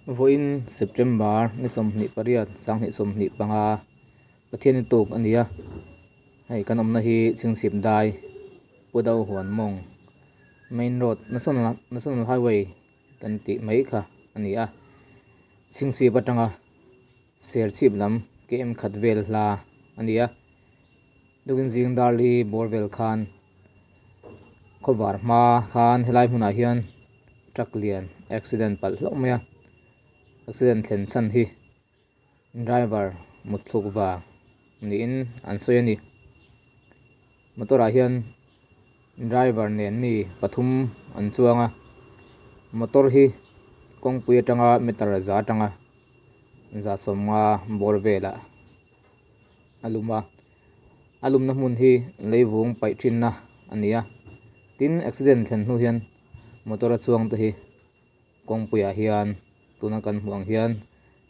Vawiin September ni 28 2025 Pathianin tuk a ni a, hei kan awmna hi Chhingchhip dai Pu Do Huan Mawng Main Road National National Highway kan tih mai kha a ni a, Chhingchhip atanga Serchhip lam KM khat vel hla a ni a. Tukin zing darli bawr vel khan khawvar hma khan helai hmunah hian truck lian accident palh hlauh mai a, accident thlen chhan hi driver mutthluk vang niin an sawi a ni. Motor ah hian driver nen mi pathum an chuang a, motor hi kawngpui atanga meter za atanga 150 bawr velah. a lum a a lumna hmun hi leivung paih thinna a ni a tin accident thlen hnu hian motor a chuang te hi kawngpuiah hian tuna kan hmuh ang hian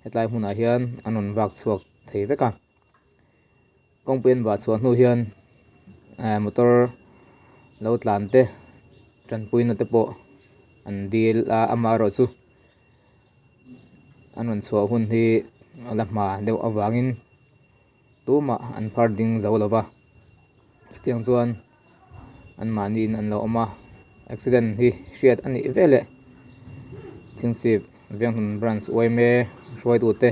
hetlai hmunah hian an rawn vak chhuak thei vek a kawngpui an vah chhuah hnu hian eh motor lo tlan te tanpuina te pawh an dil a amaherawhchu. An rawn chhuah hun hi a la hma deuh avangin tumah an phar ding zo lo va, chutiang chuan anmahniin an lo awm a, accident hi hriat a nih veleh Chhingchhip Venghnun Branch yma hruaitute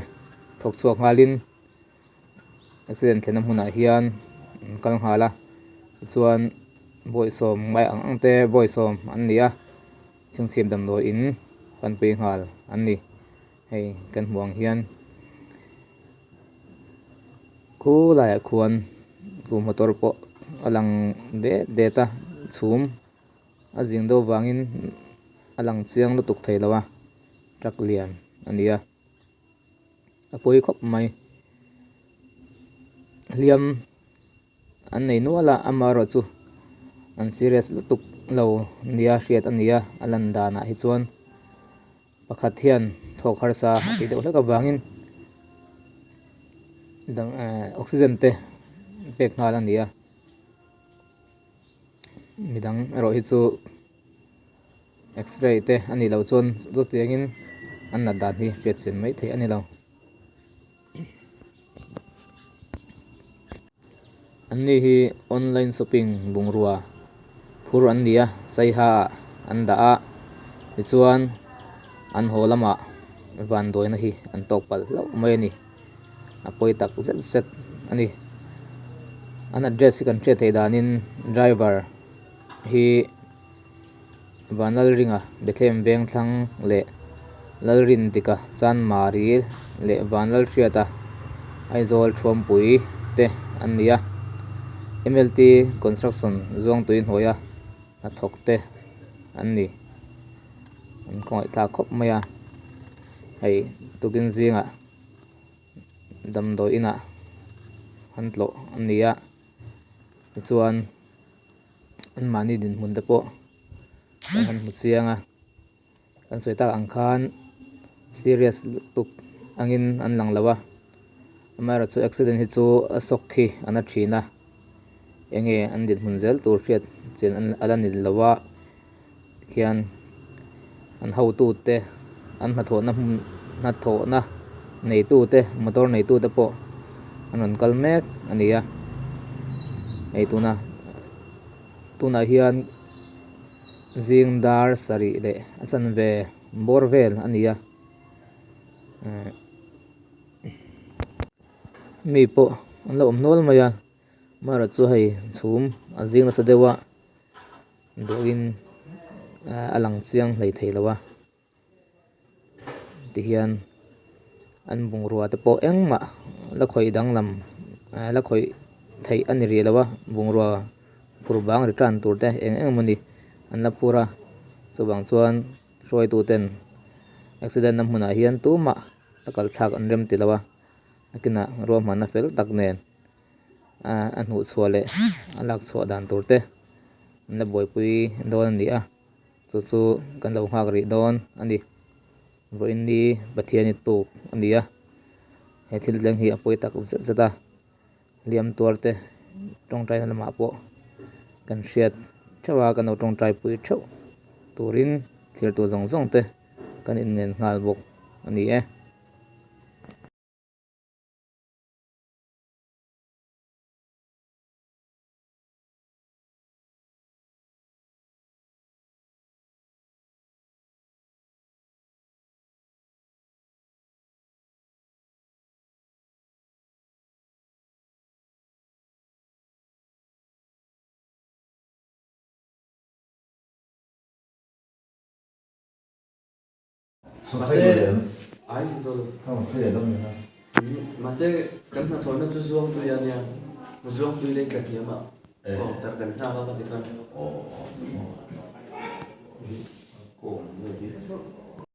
thawk chhuak nghalin accident thlenna hmunah hian an kal nghal a, tichuan bawihsawm ngai ang ang te bawihsawm an ni a. Chhingchhip damdawi in panpui nghal an ni. Hei kan hmuh ang hian khu laiah khuan khu motor pawh a lang det det a chhum a zing deuh vangin a lang chiang lutuk thei lo a truck lian a ni a a pawi khawp mai hliam. An nei nual a, amaherawhchu an serious lutuk lo nia hriat a ni a, a lan danah hi chuan pakhat hian thawk harsa a tih deuh hlek avangin dang eh oxygen te pek nghal a ni a, midang erawh hi chu x-ray te a nih loh chuan chutiangin an nat dan hi hriat chian mai theih a ni lo. An ni hi online shopping bungrua phur an ni a saiha ah an dah a tichuan an haw lamah vanduaina hi an tawk palh hlauh mai a ni a pawi tak zet zet a ni an address hi kan hriat theih danin driver hi. Vanlalringa, Bethlehem Vengthlang leh Lalrindika, Chanmari leh Vanlalhriata, Aizawl Thuampui te an ni a. MLT Construction Zuangtui hnuaia hnathawk te an ni. An khawngaih thlak khawp mai a, hei tukin zingah damdawi inah an tlawh an ni a, tichuan. Anmahni dinhmun te pawh kan han hmu chiang a, kan sawi tak ang khan serious lutuk angin an lang lo a, amaherawhchu accident hi chu a sawk hi a na thin a, enge an dinhmun zel tur hriat chian a la ni lo a, tikhian an hotute an hnathawhna hmun hnathawhna neitute motor neitute pawh an rawn kal mek a ni a hei tuna tunah hian zing dar sarih leh a chanve bawr vel a ni a eh mi pawh an lo awm nual mai a amaherawhchu chu hei chhum a zing nasa deuh a. Duhin a lang chiang hlei thei lo a, tihian an bungrua te pawh engmah la khawih danglam la khawih theih a ni rih lo a, bungrua phur bang return tur te eng eng emaw ni an la phur a, chuvang chuan hruaitu ten accident na hmunah hian tumah a kal thlak an rem ti lo a, nakinah ruahmanna fel tak nen. a hnuh chhuah leh a lak chhuah dan tur te an la buaipui dawn a ni a chu chu kan lo nghak rih dawn a ni vawiin ni Pathian i tuk a ni a he thil thleng hi a pawi tak zet zet a hliam tuar te tawngtai na lamah pawh kan hriat theuh a kan lo tawngtai pui theuh turin thlir tur zawng zawng te kan inngen nghal bawk. a ni e. Mahse kan hnathawhna chu Zuangtui a nia, Zuangtui lei tla hniam ah kawngtar kan nghak a ka ti khan.